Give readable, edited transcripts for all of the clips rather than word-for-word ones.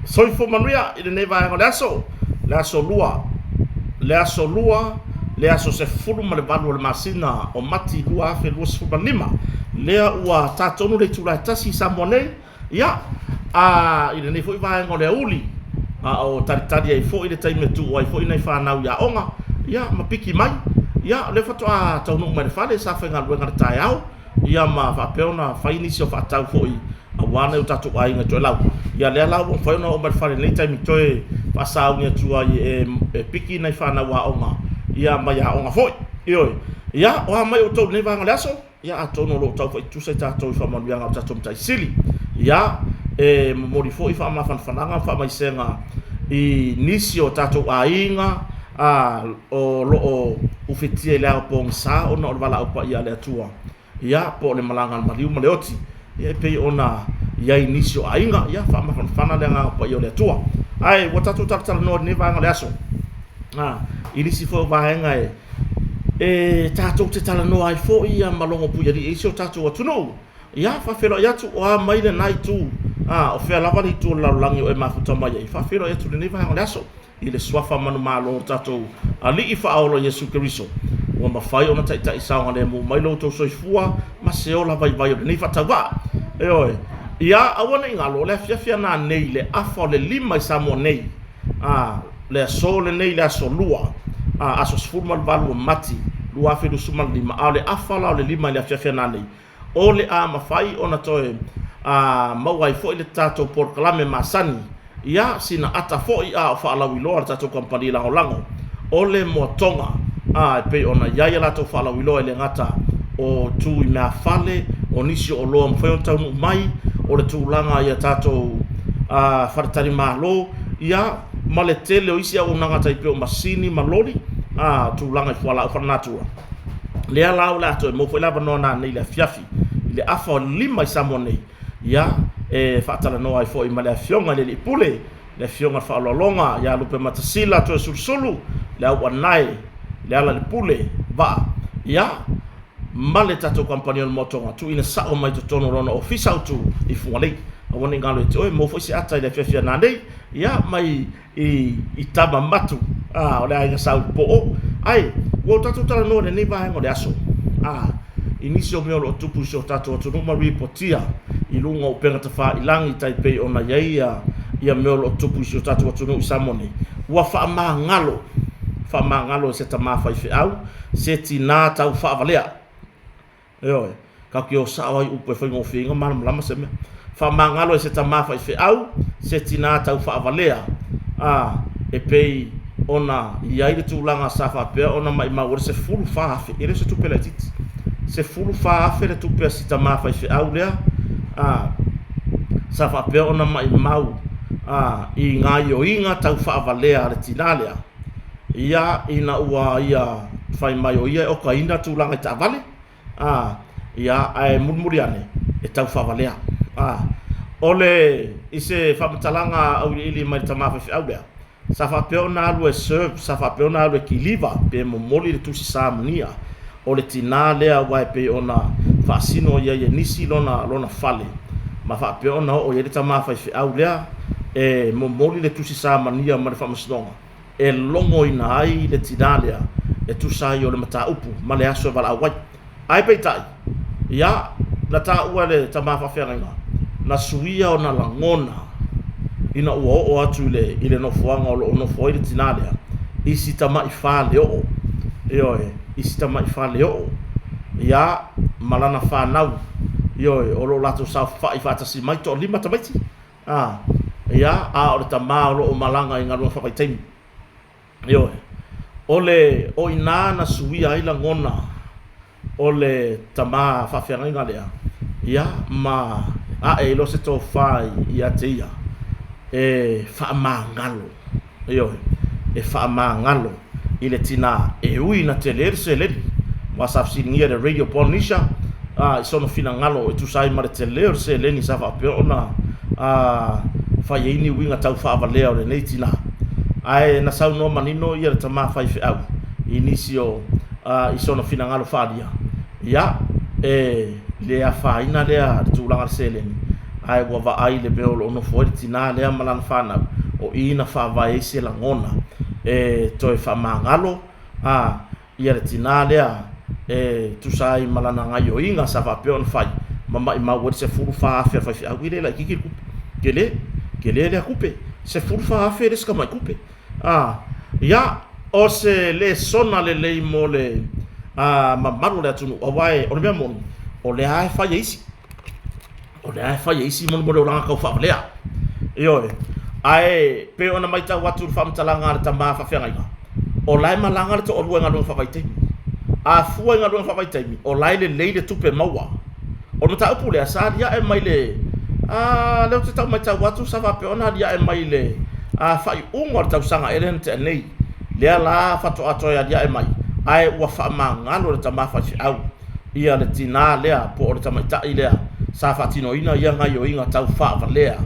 Soifua manuia i lenei vaega o le aso, le aso lua, le aso lua, le aso 18 o le masina o Mati 2025. Lea ua ta tonu le itula e 1 i Samoa nei, ia, a, i lenei foi vaega o le aoauli, a o talitali ai foi le taimi e tuu ai foi nai fanau i aoga, ia, ma piki mai. Ia, o lea faatoa taunuu mai le fale, sa faigaluega i le taeao, ia ma faapea ona fai nisi o faatau foi aua nai o tatou aiga i Toelau. Ia lea la ua mafai ona oo mai i le fale i lenei taimi toe faasauni atu ai e piki nai fanau aoga ia mai aoga foi. Ioe. Ia, o a mai outou i lenei vaega o le aso? Ia atonu o lo o tau faitutusa i tatou i faamanuiaga o le tatou Matai Sili. Ia, e momoli foi faamafanafanaga ma faamaisega i nisi o tatou aiga a, o lo o ufitia i le ao pogisa ona o le valaau paia a le Atua, ia, po o le malaga a le maliu ma le oti, ia e pei ona i ai nisi o aiga, ia faamafanafana le agaga paia o le Atua. Ae ua tatou talatalanoa i lenei vaega o le aso, a, i nisi foi o vaega e tatou te talanoa ai foi ma logo puialii ai si o tatou atunuu. Ia, faafeiloai atu, o a mai lena itu, a, o fea lava le itu o le lalolagi o e mafuta mai ai, faafeiloai atu i lenei vaega o le aso. I le suafa manumalo o le tatou Alii Faaola Iesu Keriso, ua mafai ona taitai saogalemu mai lo outou soifua ma se ola vaivai o lenei faatauvaa. Ioe. Ia aua ne i galo, o le afiafi ana nei i le afa o le 5 i Samoa nei, a, le aso lenei le aso Lua, a, aso 18 o Mati 2025, a o le afa la o le 5 i le afiafi ana nei, O le a mafai ona toe maua ai foi le tatou polokalame masani, ia sina ata foi a o faalauiloa a le tatou kamupani lagolago o le moatoga, a e pei ona i ai a latou faalauiloa e le gata o tu i meafale, o nisi o oloa mafai ona taunuu mai, o le tulaga i a tatou faletalimalo, ia ma le tele o isi auaunaga tai pei o masini ma loli, a tulaga i fualaau faalenatura. Lea la o le a toe maua foi le avanoa nanei i le afiafi i le afa o le 5 i Samoa nei, ia, e faatalanoa ai foi ma le Afioga i le Alii Pule, le Afioga i le Faaaloaloga ia Lupematasila Toeolesulusulu, le Auanae, Lealailepule Vaa, ia, ma le tatou kamupani o le Moatoga, tuuina sao mai totonu o lona ofisa autu i Fugalei. Aua ne i galo ia te oe, maua foi se ata i le afiafi a nanei, ia, mai i tama matu a, o le aiga Sa Ulupo'o. Ae ua o tatou talanoa i lenei vaega o le aso a, i nisi o mea o lo o tupu i si o tatou atunuu ma ripotia i luga o upega tafailangi tai pei ona i ai ia mea o lo o tupu i si o tatou atunuu i Samoa nei. Ua faamagalo, faamagalo e se tamā faifeau, se tinā tau faavalea. Ioe, tatou te o sao ai i upu e faigofie ai ona malamalama se mea. Faamagalo e se tama faifeau, se tinā tau faavalea, a, e pei ona i ai le tulaga sa faapea ona maimau ai le $14,000, e le o se tupe laitiiti, $14,000 le tupe a si tama faifeau lea, a, sa faapea ona maimau, a, i gaioiga tau faavalea a le tinā lea. Ia, ina ua ia fai mai o ia e okaina tulaga i taavale, a, ia, ae mulimuli ane, e tau faavalea. A, o le, i se faamatalaga auiliili mai le tama faifeau lea, sa faapea ona alu e serve, sa faapea ona alu e kiliva pe momoli le tusi samania o le tinā lea aua e pei ona faasino i ai e nisi lona, lona fale, ma faapea ona oo i ai le tama faifeau lea e momoli le tusi samania ma le faamasinoga. e logoina ai le tinā lea e tusa ai o le mataupu ma le aso e valaau ai. Ae peitai, ia, na taua e le tama faafeagaiga, na suia ona lagona ina ua oo atu i le, i le nofoaga o lo o nofo ai le tinā lea, i si tamai faleoo, ioe, i si tamai faleoo, ia, ma lana fanau, ioe, o lo o latou saofafai faatasi mai, toalima tamaiti. A, ia, a o le tama o lo o malaga i galuega faavaitaimi. Ioe. O le, o i ina na suia ai lagona o le tama faafeagaiga lea, ia, ma ae ai loa se tofa ia te ia, e faamagalo. Ioe, e faamagalo i le tinā e ui ina tele le seleni. Aua sa fesiligia e le Radio Polynesia i sona finagalo e tusa ai ma le tele o le seleni sa faapea ona fai ai ni uiga tau faavalea o lenei tinā. Ae na saunoa manino ia le tama faifeau i nisi o i sona finagalo faaalia, ia, e le afaina lea le tulaga i le seleni. Ae ua vaai i le mea o lo o nofo ai le tinā lea ma lana fanau, o i na faavae ai se lagona e toe faamagalo a ia le tinā lea e tusa ai ma lana gaioiga sa faapea ona fai ma maimau ai le $14,000 a le faifeau. E le laitiiti le tupe, tele, tele lea tupe, $14,000 e le o se tamai tupe. A, ia, o se lesona lelei mo le mamalu o le atunuu, aua o le mea moni, o lea lava e fai e isi. O lea e fai e isi mo le olaga tau faavalea. Ioe. Ae pei ona matau atu i le faamatalaga a le tama faafeagaiga, o la e malaga le toalua i galuega faavaitaimi. A fua i galuega faavaitaimi, o la e lelei le tupe maua. O le mataupu lea sa aliae mai le a lea ou te tau matau atu sa faapea ona aliae mai le faaiuga o le tausaga ea lea na tea nei. Lea la faatoa toe aliae mai, ae ua faamagalo le tama faifeau. ia le tinā lea po o le tamaitai lea sa faatinoina ia gaioiga tau faavalea.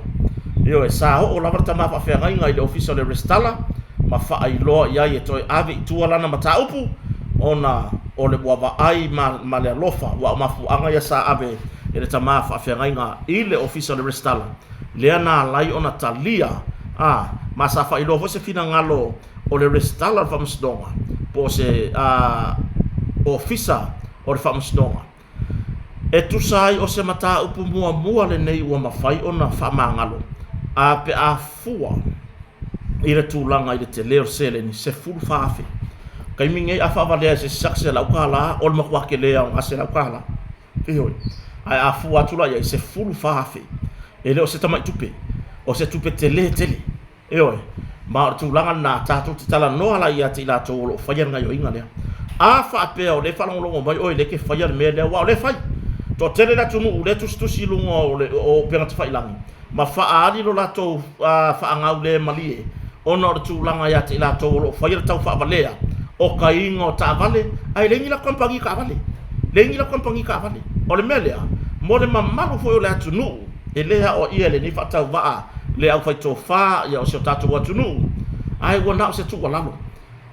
Ioe, sa oo lava le tama faafeagaiga i le ofisa o le Resitala ma faailoa i ai e toe ave i tua lana mataupu ona o le ua vaai ma, ma le alofa, ua o mafuaaga ia sa ave e le tama faafeagaiga i le ofisa o le Resitala, lea na ala ai ona talia, a, ma sa faailoa foi se finagalo o le resitala o le faamasinoga po o se ofisa o le faamasinoga e tusa ai o se mataupu muamua lenei ua mafai ona faamagalo a pe a fua i le tulaga i le tele o le seleni $14,000. Taimi nei a faavalea e se isi $100 o le matua tele lava o lena $100. Ioe. Ae a fua atu la i ai, $14,000 e le o se tamai tupe, o se tupe tele tele. Ioe, ma o le tulaga lena tatou te talanoa la ia te i latou o lo o faia le gaioiga lea. A faapea o lea e faalogologo mai oe lea e te faia le mea lea, aua o lea e fai. Toatele le atunuu lea e tusitusi i luga o le o upega tafailagi ma faaali lo latou faagau le malie ona o le tulaga ia te i latou o lo o faia le tau faavalea o kaiga o taavale, ae leai ni latou kamupani taavale. Leai ni latou kamupani taavale. O le mea lea, mo le mamalu foi o le atunuu, E le aoaia e lenei faatauvaa le aufaitofa o si o tatou atunuu, ae ua na o se tuualalo.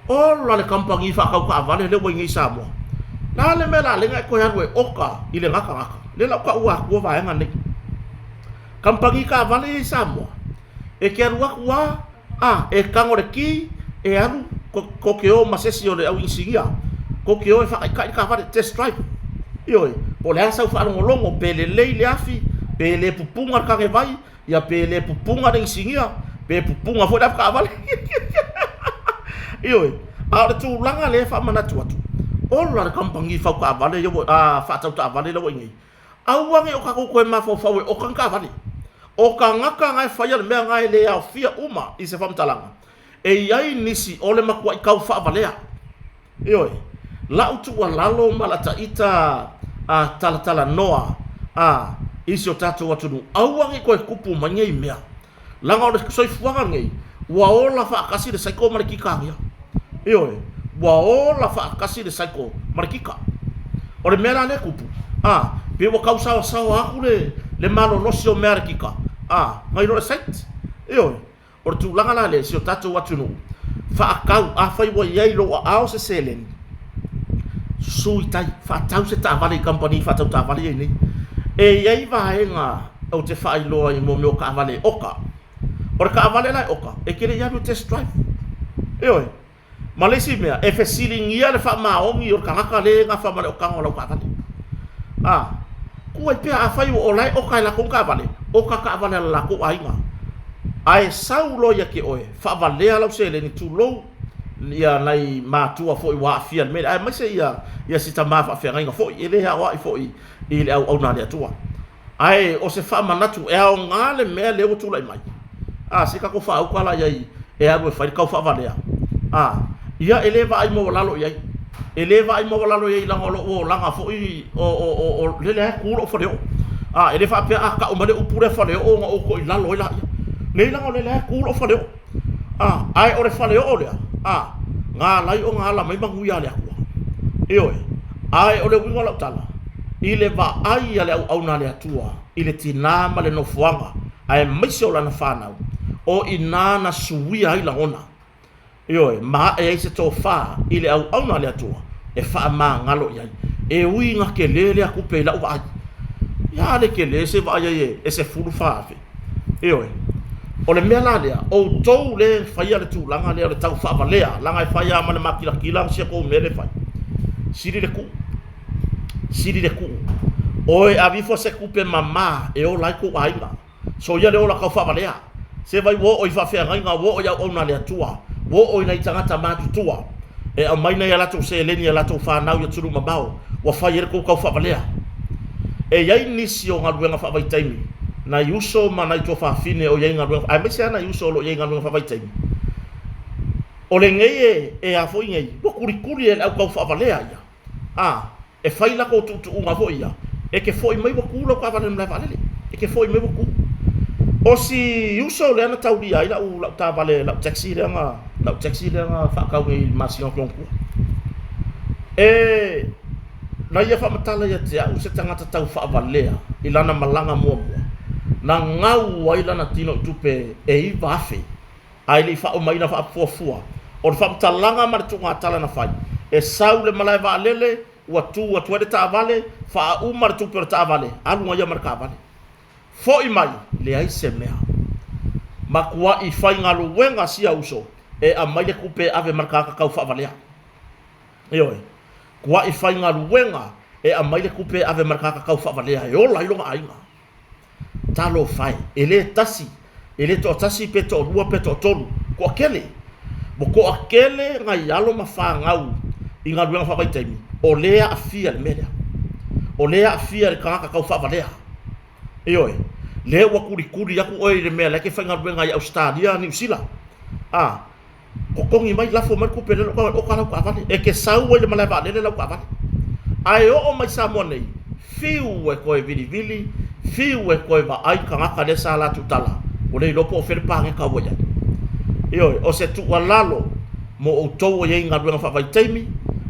Ola le kamupani faatau taavale lea ua i nei i Samoa. Le a le mea o le a ala ai ona e toe alu e oka i lena tagata? Lea la ua taua atua vaega nei. Kamupani taavale ia i Samoa, e te alu atu lava, A, e tago le ki, e alu, tou te o ma se isi o le au inisinia, tou te o e faataitai le taavale, test drive. Ioe, po o le a sau faalogologo, pe lelei le afi, pe le pupuga le tanevai, ia pe le pupuga le inisinia, pe pupuga foi le avetaavale. Ioe, a o le tulaga lea e faamanatu atu, ola le kamupani fau taavale ia ua, faatau taavale la ua i inei, Aua ne i o tatou toe mafaufau e oka ni taavale. O tagata na e faia le mea na e le aofia uma i se faamatalaga. E i ai nisi o le matuai tau faavalea. Ioe. Lau tuualalo ma la ita a talatalanoa a i si o tatou atunuu, aua ne i toe tupu mai nei mea. Leaga o le soifuaga lenei, ua ola faatasi le saiko ma le kika. Ioe, ua ola faatasi le saiko ma le kika. O le mea la lea e tupu, a, pei ua tau saoasaoa atu le, le malolosi o mea a le kika, a, nai lo le site. Ioe, o le tulaga la lea i si o tatou atunuu, faatau, afai ua i ai i lou aao se seleni, susu i tai, faatau se taavale i kamupani faatau taavale ia i nei. E i ai vaega ou te faailoa i mea o taavale e oka. O le taavale la e oka, e te le i alu e test drive. Ioe. Ma le isi mea, e fesiligia le faamaoni o le tagata lea e nafa ma le okaga o lau taavale. A, tuu ai pea, afai o la e oka e latou le taavale, oka taavale a le latou aiga. Ae sau loa ia te oe, faavalea lau seleni, tulou ia nai matua foi ua aafia i le mea lea, aemaise ia, ia si tama faafeagaiga foi, e le aoai foi i le auauna a le Atua. Ae o se faamanatu, e aoga le mea lea ua tulai mai. A, se i tatou faauka la i ai e alu e fai le taufaavalea. A, ia e le vaai maualalo i ai. E le vaai maualalo i ai leaga o lou olaga foi o, o, o, o lele lava e tu lou faleoo. A, e le faapea a tau mai le upu lea faleoo ona ou toe i lalo ai laia. Leai leaga o lele lava e tu lou faleoo. A, ae o le faleoo lea, a, na ala ai ona ala mai manuia a le Atua. Ioe. Ae o le uiga o lau tala, i le vaai a le auauna a le Atua i le tinā ma le nofoaga, aemaise o lana fanau, o i ina na suia ai lagona, ioe, ma ae ai se tofa i le auauna a le Atua e faamagalo i ai. E ui ina tele lea tupe i lau vaai. Ia a le tele se vaai ai e $14,000. Ioe. O le mea la lea, outou lea e faia le tulaga lea o le tau faavalea, leaga e fai lava ma le makilatila si a tou mea lea e fai. Sili le tuu. Sili le tuu. Oe ave ifo se tupe mama e ola ai tou aiga. Soia le ola tau faavalea. Se vai ua oo i faafeagaiga, ua oo i auauna a le Atua, ua oo i nai tagata matutua e aumai nai a latou seleni i a latou fanau i atunuu mamao, ua fai ai le tou tau faavalea. E i ai nisi o galuega faavaitaimi, nai uso ma nai tuafafine o i ai i galuega, aemaise lava nai uso o lo o i ai i galuega faavaitaimi, o lenei e, e a foi nei, ua tulikuli e le au tau faavalea ia. A, e fai latou tuutuuga foi ia, e te foi mai ua tu lau taavale i le malae vaalele. E te foi mai ua tu. O si uso lea na taulia ai lau, lau taavale, lau taxi lea na, lau taxi lea na faatau nei i le masina o Tonutua. E, na ia faamatala ia te au se tagata tau faavalea i lana malaga muamua, na gau ai lana tino i tupe e 9,000 Ae le i faaumaina faafuafua o le faamatalaga ma le tuugatala na fai, e sau le malae vaalele, ua tu atu ai le taavale, faauma le tupe o le taavale, alu na ia ma le taavale. Foi mai, leai se mea. Matuai faigaluega sia uso e aumai le tupe e ave ma le tagata tau faavalea. Ioe. Tuai faigaluega e aumai le tupe e ave ma le tagata tau faavalea e ola ai lona aiga. Talofa e, e le tasi, e le toatasi pe toalua pe toatolu, toatele. Ua toatele nai alo ma fanau i galuega faavaitaimi o lea e aafia i le mea lea. O lea e aafia i le tagata tau faavalea. Ioe, lea ua tulituli atu oe i le mea la e te faigaluega ai i Ausetalia, Niu Sila. A, Totogi mai, lafo mai le tupe lea o oka lau taavale. E te sau ai le malae vaalele lau taavale. Ae oo mai Samoa nei, fiu e toe vilivili, fiu e toe vaai tagata lea sa la tuutala, ua le iloa po o fea le paneta ua i ai. Ioe, o se tuualalo mo outou o i ai i galuega faavaitaimi,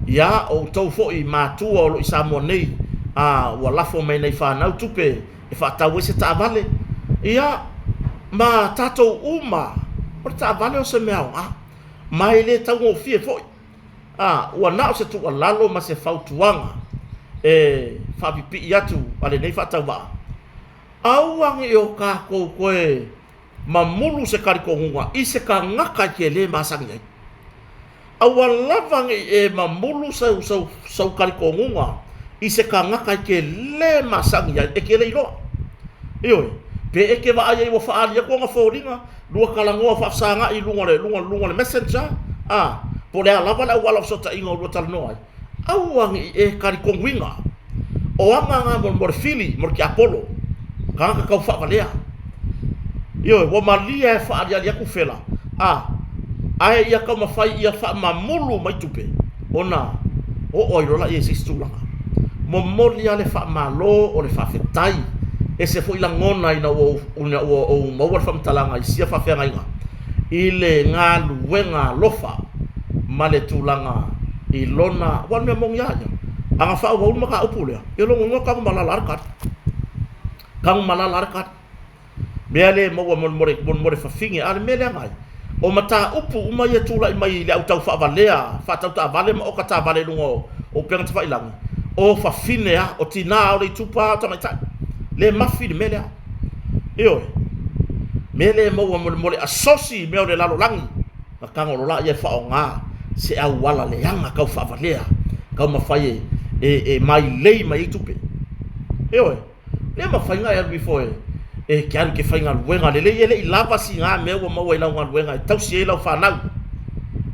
ia, o outou foi matua o lo o i Samoa nei, a ua lafo mai nei fanau tupe e faatau ai se taavale, ia, ma tatou uma, o le taavale o se mea aoga, ma e le taugofie foi. A, ua na o se tuualalo ma se fautuaga e faapipii atu a lenei faatauvaa, aua ne i o tatou toe mamulu se talitonuga i se tagata e te le masani ai. Aua lava ne i e mamulu sau, sau, sau talitonuga i se tagata e te le masani ai, e te le iloa. Ioe, pe e te vaai ai ua faaali atu ona foliga, lua talanoa faafesagaai i luga o le, luga, luga o le messenger, a, po o le a lava le auala o fesootaiga o lua talanoa ai, Aua ne i e talitonuina. O aga na mo, mo le fili, mo le tiapolo, tagata tau faavalea. Ioe, ua malie e faaaliali atu fela, a, ae ia taumafai ia faamamulu mai tupe, ona oo ai loa laia i se isi tulaga. Momoli lava le faamalo o le faafetai, ese foi lagona ina ua, ina ua ou maua le faamatalaga i sia faafeagaiga i le galuega alofa ma le tulaga i lona, aua o le mea moni lava ia, a na faaauau le mataupu lea, ia lona uiga tagumalala lava le tali. Tagumalala lava le tali. Mea le maua mo le, mo le fafine, a o le mea leaga ai, o mataupu uma ia e tulai mai i le au tau faavalea, faatau taavale ma oka taavale i luga o upega tafailagi, o fafine lava, o tina lava, o leitupa lava, o tamaitai. Le mafi le mea lea. Ioe. Mea le maua mo le, mo le asosi i mea o le lalolagi. Na tago loa ia e faaaoga se auala leaga tau faavalea, taumafai e, e, e mailei mai ai tupe. Ioe, le mafai ona e alu ifo e, e te alu e te faigaluega lelei, e le i lava sina mea ua maua i lau galuega e tausi ai lau fanau.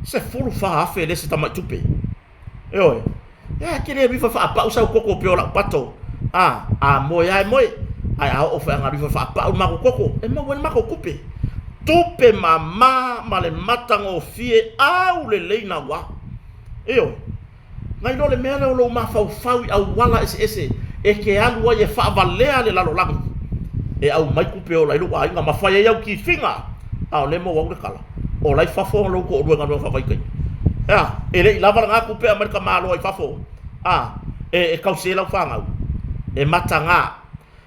$14,000 le se tamai tupe. Ioe. Ia, e te le alu ifo e faapau sau koko pei o lau pato. A, a moe lava e moe. Ae a oo foi a alu ifo e faapau le matou koko, e maua ai le matou tupe. Tupe mama ma le matagofie aulelei naua. Ioe. Nai lo le mea lea o lou mafaufau i auala eseese e te alu ai e faavalea le lalolagi e aumai tupe e ola ai lou aiga ma fai ai au tifiga, a o lea e maua au le tala. O la i fafo lou toalua i galuega faavaitaimi. E a? E le i lava lena tupe e aumai le tamaloa i fafo, a, e, e tausi ai lau fanau? E mataga.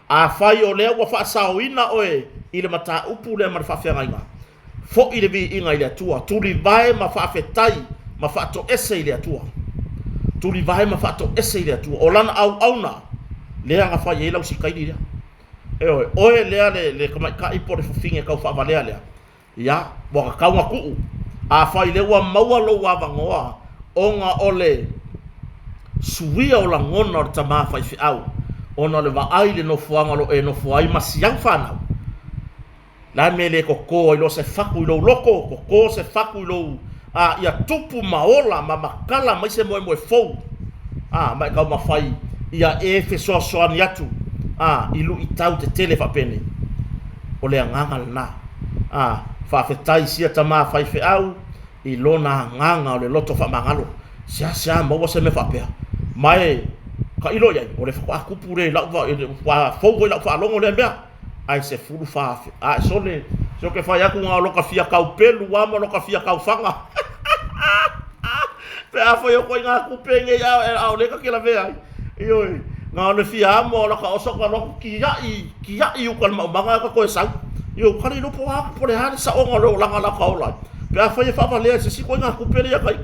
Afai o lea ua faasaoina oe i le mataupu lea ma le faafeagaiga, foi le viiga i le Atua, tulivae ma faafetai ma faatoese i le Atua. Tulivae ma faatoese i le Atua. O Lana auauna. Lea na fai ai lau sikaili lea. Ioe, oe lea le, le tamaitai po o le fafine tau faavalea lea, ia, ua tatau ona tuu. Afai lea ua maua lou avanoa ona o le suia o lagona o le tama faifeau, ona o le vaai i le nofoaga o lo o e nofo ai ma si au fanau, Le a le mea e le toto ai loa se fatu i lou loto, toto se fatu i lou, a, ia tupu ma ola ma matala mai se moemoe fou, a, ma e taumafai ia e fesoasoani atu, a, i luitau tetele faapenei. O le agaga lena. A, faafetai sia tama faifeau i lona agaga o le loto faamagalo. Seasea maua se mea faapea. Ma e tailo i ai, o le faatoa tupu lea i lau, ua fou foi i lau faalogo lea mea. Ae 14,000 ae sole se oke fai atu na o loka fia kau pelu a ma loka fia kau faga pe a fai o koe ngā kupe nei a a o le ka ke lavea ai ioe na o le fia amo o laka oso ka loku ki ai ki ai uka le maumaga ka koe sau io kare ilo po a po le hale sa onga o le olanga la ka ola pe a fai e faavalea se si koe ngā kupe le ia kai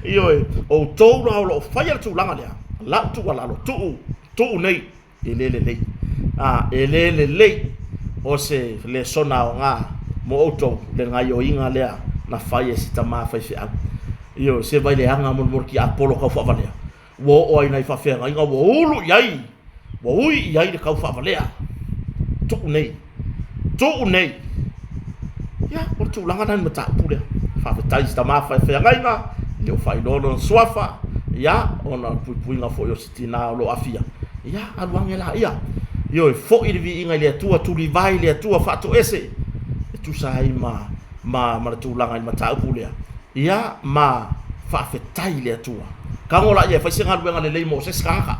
ioe o tou la o lo o faia le tulaga lea lau tuualalo tuu tuu nei E le lelei. A, e le lelei o se lesona aoga mo outou le gaioiga lea na fai e si tama faifeau. Ioe, se vaileaga molimoli tiapolo tau faavalea, ua oo ai nai faafeagaiga ua ulu i ai, ua ui i ai le tau faavalea. Tuu nei. Tuu nei. Ia, o le tulaga lena i le mataupu lea. Faafetai i si tama faifeagaiga, e le o faailoa lona suafa, ia, ona o le puipuiga foi o tina o lo o aafia, ia, alu ane laia. Ioe, foi le viiga i le Atua, tulivae i le Atua, faatoese, e tusa ai ma, ma, ma le tulaga i le mataupu lea. Ia, ma faafetai i le Atua. Tago laia e fai se galuega lelei mo se isi tagata.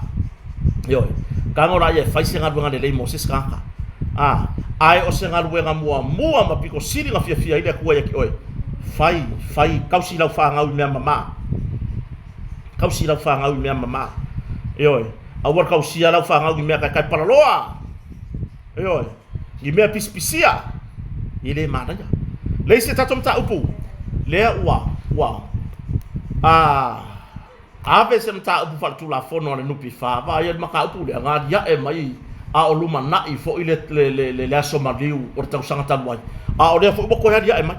Ioe, tago laia e fai se galuega lelei mo se isi tagata. A, ae o se galuega muamua ma pito sili na fiafia ai le Atua ia te oe, fai, fai, tausi lau fanau i mea mama. Tausi lau fanau i mea mama. Ioe. Aua le tausia lau fanau i mea taitai palaloa. Ioe. I mea pisipisia. E le manaia. Le isi tatou mataupu, lea ua, ua, a, ave se mataupu faaletulafono a le NPF, vaai le mataupu lea, na aliae mai a o lumanai foi le, le, le, le, le aso maliu o le tausaga talu ai. A o lea foi ua toe aliae mai.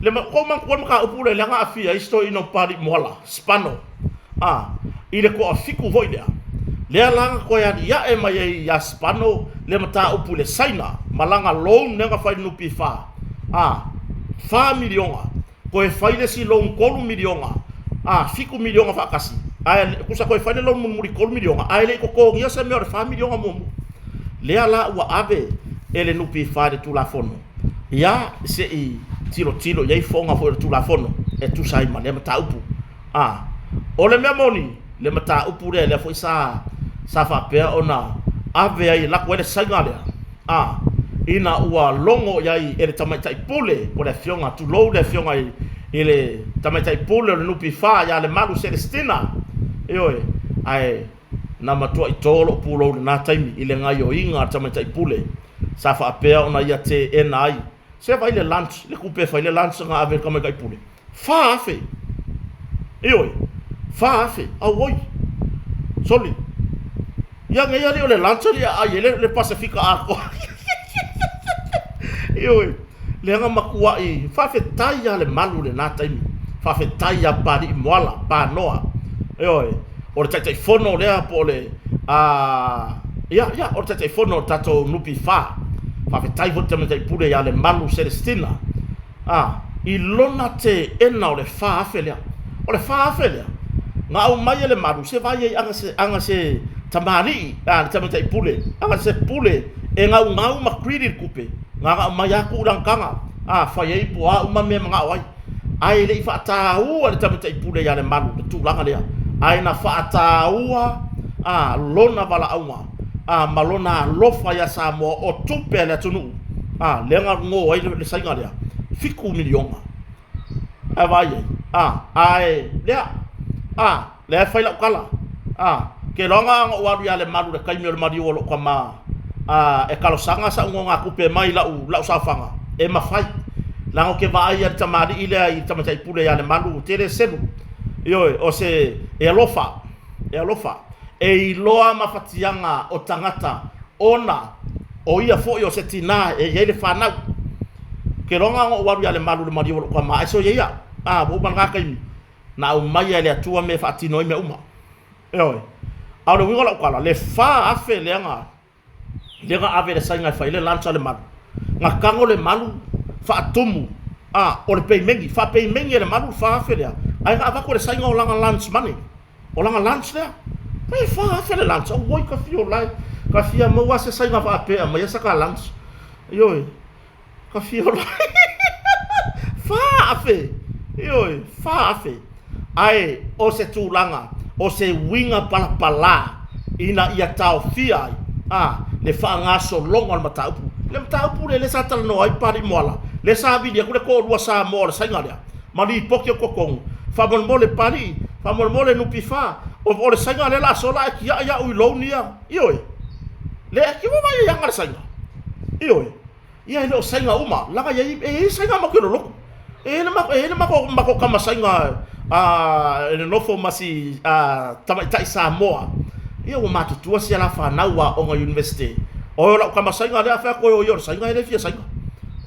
Le, tou manatua le mataupu lea, lea na aafia ai si toeaina o Papalii Moala. Spano, a, i le toafitu foi lea, lea la na toe aliae mai ai ia Spano le mataupu i le Saina ma lana loan lea na fai i le NPF, a, $4 miliona, toe fai le isi loan $3 miliona, a, $7 miliona faatasi, ae tusa toe fai le loan mulimuli $3 miliona, ae le i totogia se mea o le $4 miliona muamua. Lea la ua ave e le NPF i le Tulafono, ia se i tilotilo i ai fofoga foi o le Tulafono e tusa ai ma lea mataupu. A o le mea moni, le mataupu lea, lea foi sa sa faapea ona ave ai e lako ai le saina lea, a ina ua logo i ai e le tamaitai pule po o le afioga, tulou le afioga i, i le tamaitai pule o le NPF ia Lemalu Selesitina, ioe, ae na matuai to lou pulou i lena taimi i le gaioiga a le tamaitai pule sa faapea ona ia teena ai. Se vaai le lunch, le tupe e fai le lunch na ave i le tamaitai pule. 4,000! Ioe, 4,000! Auoi! Sole! Ia nei alii o le lunch alii a ai ai le, le Pasefika atoa. Ioe, leaga matuai faafetai lava le malu i lena taimi. Faafetai ia Papalii Moala, Panoa. Ioe, o le Taitaifono lea po o le a ia ia o le Taitaifono o le tatou NPF. Faafetai foi i le Tamaitai Pule ia Lemalu Celestina. A, i lona teena o le 4,000 lea. O le 4,000 lea, na aumai e Lemalu, se vaai ai ana se, ana se tamalii, a, le tamaitai pule, ana se pule e gaugau ma greedy i le tupe, na ona aumai lava tuu i lana taga, a, fai ai po o a uma mea e manao ai. Ae le i faataua e le tamaitai pule ia Lemalu le tulaga lea, ae na faataua a, lona valaauga a, ma lona alofa ia Samoa o tupe a le atunuu a, lea na go ai le saiga lea, $7 miliona. Ae vaai ai, a, ae lea, a, lea e fai lau tala, a, ke loaga na ou alu ia Lemalu i le taimi o le maliu o lou tama, a, e talosaga sa'u nogatupe mai la'u, la'u saofaga, e mafai. Leaga ou te vaai i le tamalii lea i le tamaitai pule ia Lemalu, ou te le selu. Ioe, o se, e alofa, e alofa. E iloa mafatiaga o tagata ona o ia foi o se tinā e i ai le fanau. Ke loga ona ou alu ia Lemalu i le maliu o lou tama, ae soia ia, a, ua uma lena taimi, na aumaia e le Atua mea e faatino ai mea uma. Ioe. A o le uiga o lau tala, le 4,000 lea na lea na ave e le Saina e fai ai le lunch a Lemalu, na tago Lemalu faatumu, a, o le peimeni, faapeimeni e Lemalu le 4,000 lea, ae na avatu e le Saina o lana lunch money. O lana lunch lea. E 4,000 le lunch. Auoi ka fia ola e. Ka fia maua se saiga faapea aumai sa ka lunch. Ioe. Ka fia ola. 4,000. Ioe, 4,000. Ae o se tulaga, o se uiga palapala ina ia taofia ai a le faagasologa o le mataupu. Le mataupu lea lea sa talanoa ai Papalii Moala, lea sa vili atu le toalua Samoa o le saiga lea. ma lipoti o totonu, faamolemole Palii, faamolemole NPF, o le saiga lea la sola ae tiai au i loan ia, ioe, le ati ua vai aga le saiga, ioe, ia e le o saiga uma, laga e i ai saiga matou te lolotu, e i ai le matou tama saiga e nonofo ma si tamaitai Samoa, ia ua matutua si a la fanau aoga University, o lau tama saiga lea a fai atu e o ia o le saiga, e le fia saiga,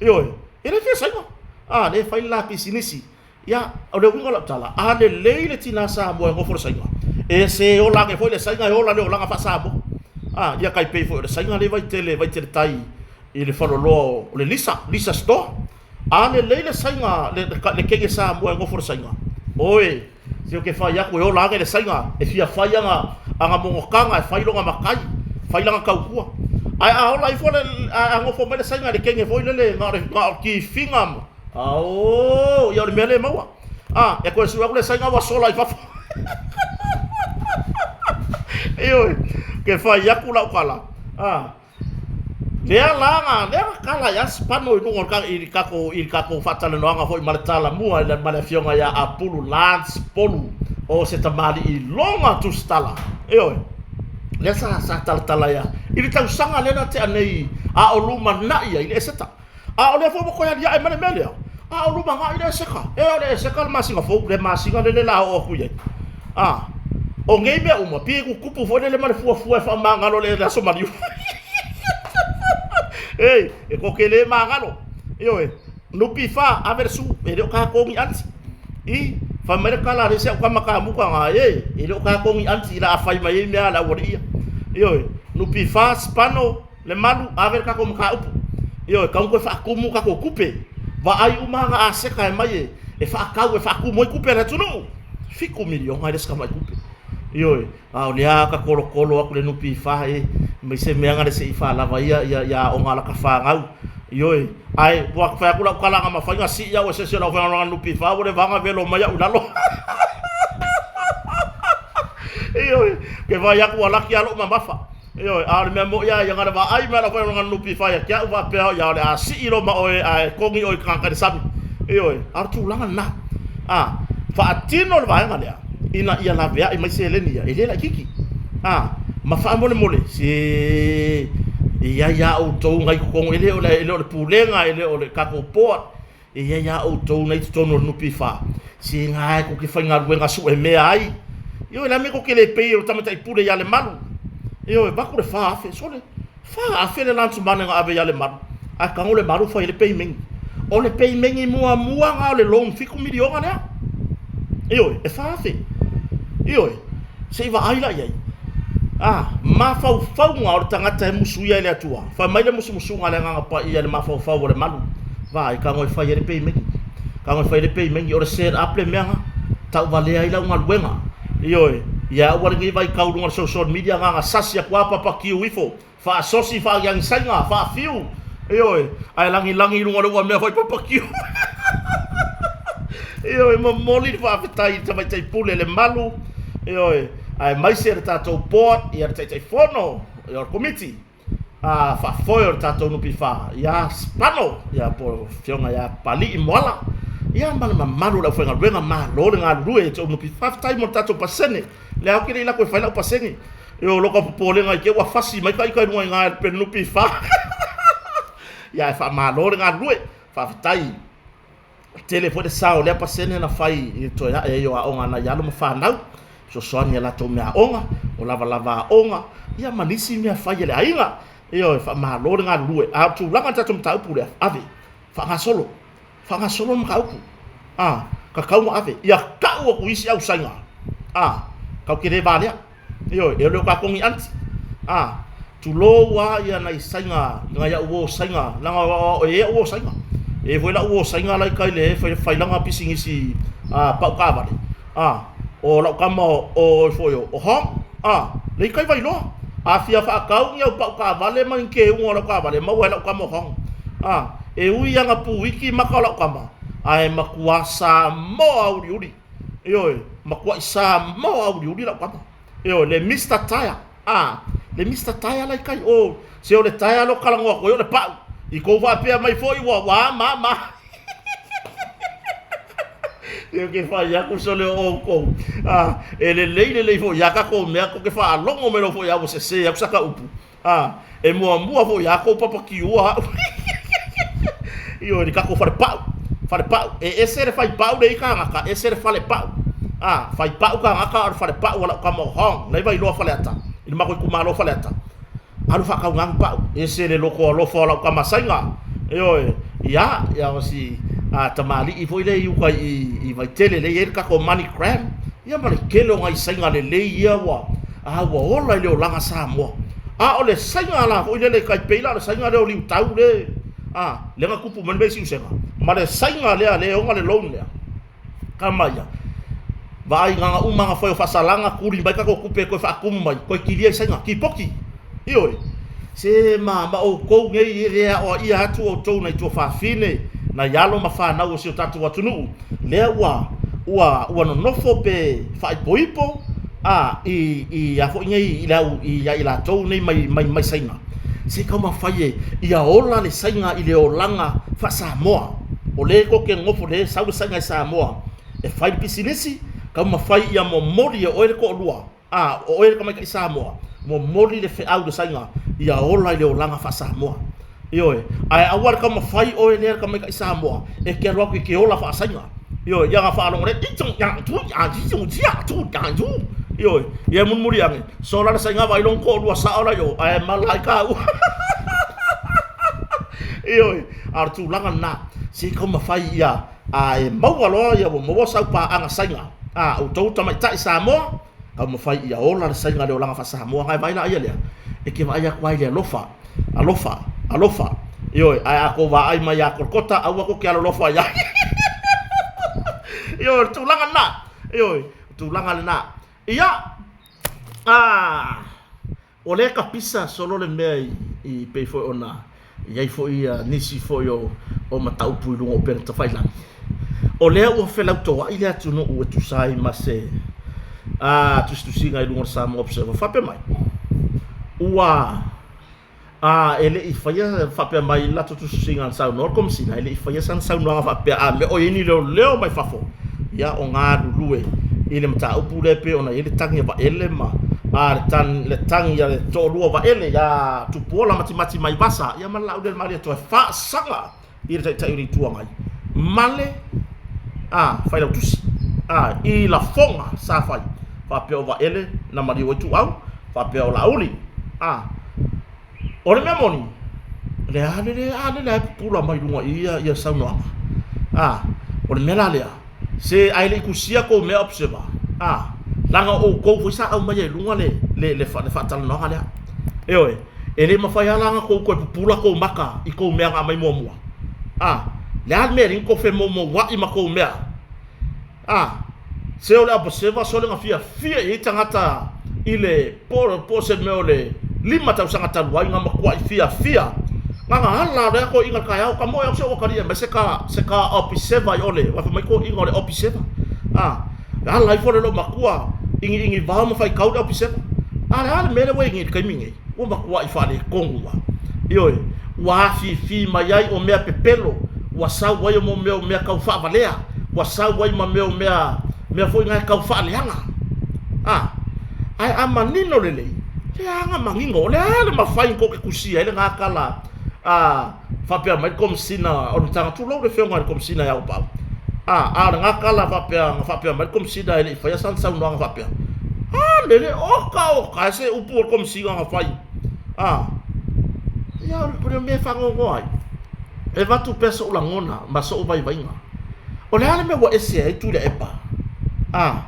ioe. E le fia saiga. A, lea e fai le la pisinisi. Ia, o le uiga o lau tala, a lelei le tinā Samoa e nofo i le saiga, e se ola ane foi le saiga e ola le olaga faa-Samoa. A, ia tai pei foi o le saiga lea e Vaitele, Vaitele tai i le faleoloa o le Lisa, Lisa Store. A lelei le saiga, le kege Samoa e nofo i le saiga, oi, Se ou te fai atu e ola ane le saiga e fia fai ana ana monotaga e fai lona matai, fai lana tautua. Ae a ola ifo le a nofo mai le saiga i le kene foi lele na o le na o tifiga ma aoo ia o le mea lea e maua. A e toe sue atu le saiga ua sola i fafo. Ioe, ke fai atu lau tala. A Lea la na, lea na tala ai lava Sipano i luga o le, i le tatou, i le tatou faatalanoaga foi ma le tala mua ma le afioga ia Apulu Lance Polu, o se tamalii loga tusitala. Ioe. Lea sa, sa talatala ai lava i le tausaga lea na tea nei a o lumanai ai le Eseta. A o lea foi ua toe aliae mai le mea lea, a o lumanai le Eseka. E o le Eseka le masina fou, le masina lele la oo atu i ai. A, o nei mea uma, pei e tutupu foi lele ma le fuafua e faamagalo le aso maliu. Ei, e tou te le magalo. Ioe, NPF, ave le su, e le o tatou ni anti. I, fai mai le tala a le isi au tama kamuta na, e, e le o tatou ni anti la a fai mai ai mea a le aualii ia. Ioe, NPF, Spano, Le malu, ave le tatou mataupu. Ioe, e tatau ona toe faatumu tatou tupe. Vaai uma ana aseta e mai e faatau e faatumu ai tupe a le atunuu. $7 miliona e le o se tamai tupe. Ioe, a o lea ta tolotolo atu le NPF e mai se mea na le se i faalava ia ia aoga a lata fanau. Ioe, ae ua fai atu lau tala ana mafai ona sii au e se isi o le aufaigaluega a le NPF ua leva ona velo mai au i lalo. Ioe, ke vaai atu ua laki lava lou mamafa. Ioe, a o le mea moni lava ia, na o le vaai mai o le aufaigaluega NPF ia te au faapea, ia o le a sii loa ma oe ae kogi oe i tagata i le sami. Ioe, a o le tulaga lena. A, faatino le vaega lea, ina ia laveai mai seleni ia, e le laitiiti. A, ma faamolemole, se e i ai lava outou na i totonu, e le o le, e le o le Pulega, e le o le tatou board, E i ai lava outou na i totonu o le NPF, se na e tou te faigaluega sue mea ai. Ioe, le a mea tou te le pay o le tamaitai pule ia Lemalu? Ioe, vaeatu le 4,000, sole, 4,000 le lunch money na ave ia Lemalu, ae tago Lemalu fai ai le payment. O le payment muamua na o le loan $7 miliona lea. Ioe, e 4,000. Ioe. Se i vaai la i ai. A, mafaufauga o le tagata e musuia e le Atua. Fai mai le musumusuga a le Agaga Paia i le mafaufau o le malu. Vaai, tago e fai ai le peimeni. Tago e fai ai le peimeni. O le set up le mea na. Tauvalea ai lau galuega. Ioe, ia aua lenei vaitau i luga o le social media na ona sasi atu lava papakiu ifo. Faasosi, faagiagi saiga, faafiu, ioe, ae lagilagi i luga o le uamea foi papakiu. Ioe, momoli le faafetai i le Tamaitai Pule le malu, ioe, aemaise le tatou board, ia le Taitaifono, ia o le Komiti a faafoe o le tatou NPF, ia Spano, ia po o le Afioga ia Papalii Moala, ia ma le mamalu o le aufaigaluega, malo le galulue i le NPF. Faafetai mo le tatou pasene. Lea ou te le i lako e fai lau pasene. Io loko popolega i te ua fasi mai ka ita i luga i ngā e le NPF. Ia e faamalo le galulue. Faafetai. Tele foi le sao o lea pasene na fai i le toe ae ai o aoga a nai alo ma fanau. Fesoasoani i a latou meaaoga, o lavalava aoga, ia ma nisi mea fai a le aiga. Ioe, faamalo le galulue. A o le tulaga i le tatou mataupu lea, ave, faagasolo, faagasolo le mataupu. A, tatau ona ave. Ia tau atu i isi ausaiga, a, tatou te le valea. Ioe, e le o tatou ni anti. A, tulou lava ia nai saiga, nai au uo saiga, leaga o e i ai au uo saiga. E i ai foi lau uo saiga la e i tai lea e fai lana pisinisi pau taavale. A, o lau tama o foi o Hong, a, lea i tai Vailoa. A fia faatau ni au pau taavale ma ni keuga o lau taavale, e maua e lau tama o Hong. A, e ui lava ina puiki maka o lau tama, ae matua Samoa uliuli. Ioe, matuai Samoa uliuli lau tama. Ioe, le Mister Tyre, a, le Mister Tyre la i tai o, se o le tyre lea ou te talanoa atu ai o le pau. I tou faapea mai foi ua, ua a ma ma. Se ou te fai atu sole o outou, a, e lelei lelei foi lava tatou mea tou te faalogo mai loa foi lava ua sese atu saka upu. A, e muamua foi lava tou papatiua au. Ioe, le tatou falepau, falepau. E ese le faipau lea i kānaka, ese le falepau. A, faipau kānaka a o le falepau a lau tama o Hong, la e Vailoa Faleata, i le matou itumalo o Faleata. Alu faatauga ni pau, ese le loto alofa o lau tama Saiga. Ioe, ia, ia o si a, tamalii foi lea i uta i, i Vaitele lea e i ai le tatou money gram, ia ma le tele o nai Saiga lelei ia ua, A ua ola i le olaga Samoa. A o le saiga la foi lele tai pei la o le saiga lea o Liutau le a lea na tupu mai le mea i Siusega ma le saiga lea le ona le loan lea kama ia vaai na uma na fai o faasalaga tuli mai tatou tupe toe faatumu mai toe kilia i saiga tipoti ioe se ma ma outou nei e le aoaia atu outou nai tuafafine nai alo ma fanau o si o tatou atunuu lea ua ua ua nonofo pe faaipoipo a i i a foi nei i le au i ia i latou nei mai mai mai Saina se taumafai e ia ola le Saina i le olaga faa-Samoa o lea tou te nonofo lea e sau le Saina i Samoa e fai le pisinisi taumafai ia momoli e oe le toalua A, o oe le tamaitai Samoa, momoli le feau i le saiga, ia ola i le olaga faa-Samoa. Ioe. Ae aua le taumafai oe lea le tamaitai Samoa e te alu atu e te ola faasaiga. Ioe. Ia na faalogo lea, Ioe. Ia mulimuli ane, sola le saiga vaai lona toalua sao la i o, ae mala ai taua. Ioe. A o le tulaga lena, se taumafai ia A e maua loa ia ua maua sau paaga saiga a outou tamaitai Samoa, taumafai ia ola le saiga le olaga faa-Samoa. Ae vaai laia lea, e te vaai atu ai i le alofa, alofa, alofa. Ioe, ae a tou vaai mai ia Kolokota, aua tou te alolofa i ai. Ioe, o le tulaga lena. Ioe, o le tulaga lena. Ia, a... O lea kapisa solo le mea i pei foi ona i ai foi nisi foi o mataupu i luga o upega tafailagi. O lea ua felautoa'i le atunuu e tusa ai ma se tusitusiga i luga o le Samoa Observer. Faapea mai, ua a e le i faia, faapea mai i le latou tusitusiga na saunoa le Komesina, e le i faia sana saunoaga faapea a mea o i ai ni leoleo mai fafo, ia o galulue i le mataupu lea e pei ona i ai le tagi a Vaele ma a le tagi, le tagi a le toalua o Vaele ia Tupuola Matimati Maivasa ia ma le Laaulialemalietoa e faasaga i le Taitai o le Itu Agai ma le a Failautusi a i lafoga sa fai faapea o Vaele na maliu ai Tuau faapea o Laauli a O le mea moni, le a le le a le le pupula mai luga i ia ia saunoaga. A, o le mea la lea, se ae le i tusia kou mea observer, a, leaga o outou foi sa aumaia i luga le le le le faatalanoaga lea. Ioe, e le mafai lava la ona tou toe pupula kou maka i kou mea na aumai muamua. A, le a le mea e le tou femoumoua'i ma kou mea? A, se o le observer sole na fiafia i ai tagata i le po o se mea o le 5 tausaga talu ai na matuai fiafia na na ala lea toeaiina i le taeao ka moe au se ua talia mai se ka se ka observer i ole ua fai mai toeaiina o le observer a ala ifo le loomatua iniini vao ma faitau le observer a le a le mea lea ua i nei i le taimi nei Ua matuai faaletonu lava. Ioe, ua afifi mai ai o mea pepelo, ua sau ai o mea o mea tau faavalea, ua sau ai ma mea o mea, mea foi na e tau faaleaga. A, ae a manino lelei, leaga manino, o le a le mafai tou te tusia ai lena tala, a, faapea mai le Komesina o le Matagaluega, tulou le Afioga i le Komesina ia Auapaau, a, a o lena tala faapea, na faapea mai le Komesina e le i faia sana saunoaga faapea. le le oka oka e se upu o le Komesina na fai. A, ia o le mea e faanoanoa ai, e avatu pea so'u lagona ma so'u vaivaiga. O le a le mea ua ese ai Tuilaepa? A,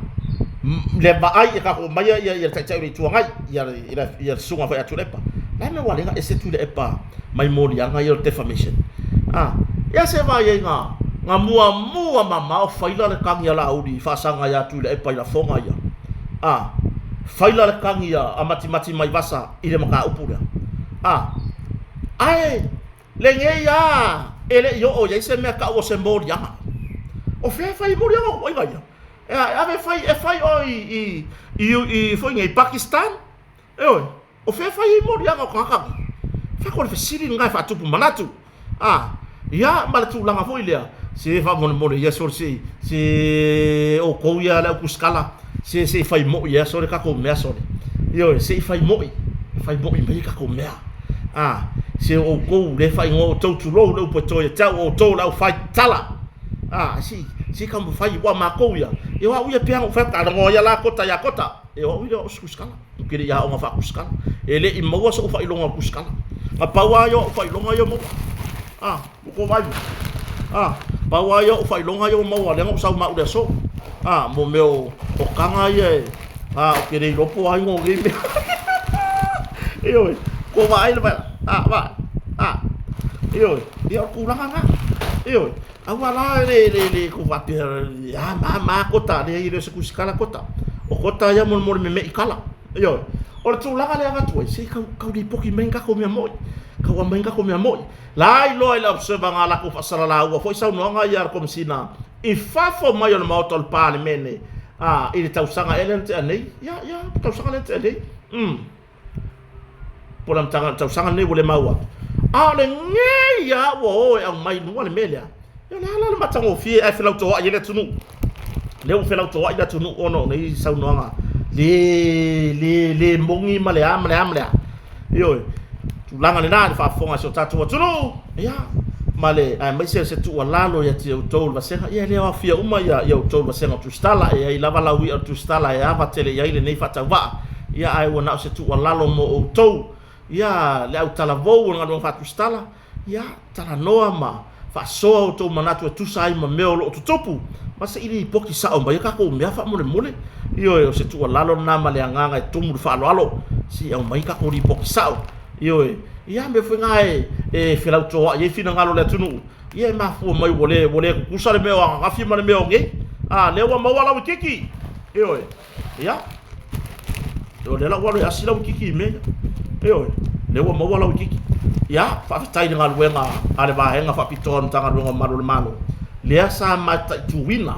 le vaai e tatou aumaia ia le Taitai o le Itu Agai, ia le susuga foi ia Tuilaepa. O le a le mea ua ala ai ona ese Tuilaepa mai moliaga ia o le defamation? A, ia se vaai ai na, na muamua mamao faila le tagi a Laauli i faasaga ia Tuilaepa i lafoga ia. A, faila le tagi a Matimati Maivasa i le mataupu lea. A, ae lenei lava e le i oo i ai se mea tau o se moliaga. O fea e fai ai moliaga o ituaiga ia? E a, e ave e fai, e fai oe i, i, i, i, foi nei, Pakistan? Ioe, o fea e fai ai moliaga o tagata nei? Fai atu o le fesili lena e faatupu manatu. A, ia, ma le tulaga foi lea, se faamolemole ia sole se, se outou ia le au tusitala, se se i fai moi ia sole tatou mea sole. Ioe, se i fai moi, fai moi mai tatou mea. A, se o outou le faaigoa outou, tulou le upu e to ia te au, o outou le aufai tala. A, se, se i taumafai, ua matou ia, e o au ia pei lava ona ou fai atu, talanoa ia la Kota ia Kota. E o au ia o se tusitala. Ou te le i aoga faatusitala. E le i maua so'u faailoga o le tusitala. Na pau lava ia o a'u faailoga ia ua maua. A, ua tou vaai mai? A, pau lava ia o a'u faailoga ia ua maua lea na ou sau ma a'u i le aso. A, mo mea o, o taga ia e, a, ou te le iloa po o ai o nei mea. Ioe, ua tou vaai le vaai, a, vaai, a, ioe, ia o le tulaga lena. Ioe. Aua la le le le ko faapea a ma ma kota leai e le o se tusitala kota. O kota ia mo le meme'i kala. Ioe. O le tulaga lea avatu ai, se i tau tau lipoti mai ni tatou mea mo'i. Tau aumai ni tatou mea mo'i. La iloa i le Observer na latou faasalalaua foi saunoaga ia a le Komesina i fafo mai o le Maota o le Palemene a i le tausaga ea lea na tea nei. Ia, ia, tausaga lea na tea nei. Umm. Po o le amataga o le tausaga lenei ua le maua atu. A o lenei lava ua o e aumai i luga le mea lea. Ia o le a la le matagofie ae felautoai ai le atunuu. Lea ua felautoai le atunuu ona o nei saunoaga le le le moni ma le a ma le a ma le a. Ioe, tulaga lena i le faafofoga a si o tatou atunuu, ia, ma le, aemaise o se tuualalo ia te outou le vasega, ia e le aofia uma ia, ia outou le vasega o Tusitala, e i ai lava lau i'a o le Tusitala e ava tele i ai lenei faatauvaa, ia ae ua na o se tuualalo mo outou, ia, le autalavou o le galuega faatusitala, ia, talanoa ma faasoa outou manatu e tusa ai ma mea o lo o tutupu, ma se i lipoti sao mai a tatou mea faamolemole. Ioe, o se tuualalo lena ma le agaga e tumu i le faaaloalo, se i aumai tatou lipoti sao. Ioe, ia mea foi na e, e felautoai ai finagalo o le atunuu, ia e mafua mai ua le, ua le tutusa le mea o ananafi ma le mea o nei. A, lea ua maua lau ititi. Ioe. Ia. O lea la ua alu e asi lau ititi i mea ia. Ioe. Lea ua maua lau ititi. Ia, faafetai i le galuega a le vaega faapitoa o le Matagaluega o Malu o le Malo, lea sa mataituina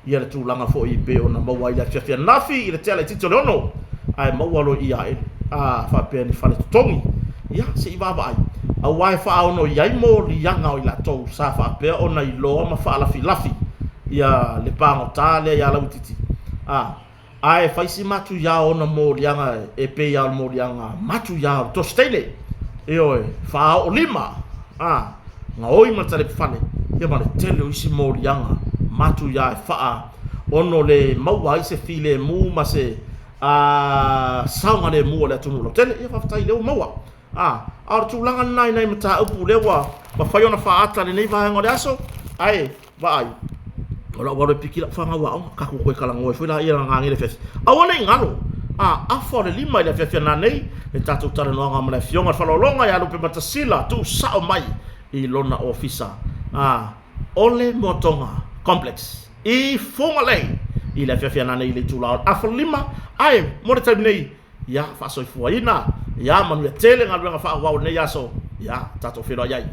ia le tulaga foi pei ona maua ai le afiafi ananafi i le tea laitiiti o le 6, ae maua loa i IAL, a faapea ni fale totogi. Ia, se i vaavaai, aua e faaono i ai moliaga o i latou sa faapea ona iloa ma faalafilafi ia le pagota lea ia Lauitiiti, a, ae fai si matuia o ona moliaga e pei lava o le moliaga matuia o le tosi teine, ioe, faaoolima, a, gaoi ma le talepefale, ia ma le tele o isi moliaga matuia e faa ono le maua ai se filemu ma se a, saogalemu o le atunuu lautele. Ia faafetai lea ua maua. A, a o le tulaga lena i nai mataupu lea ua mafai ona faaata i lenei vaega o le aso, ae Vaai, o lau alu e piki lau fanau aoga, tatou toe talanoa ai foi laia i lana afiafi. Aua ne i galo, a afa o le 5 i le afiafi ananei, le tatou talanoaga ma le Afioga i le Faleologa ia Lupematasila, tuusao mai i lona ofisa, a Ole Moatoga Complex i Fugalei i le afiafi ananei i le itula o le afa 5. Ae mo le taimi nei, ia faasoifuaina, ia manuia tele galuega faaauau o lenei aso, ia tatou feiloai ai.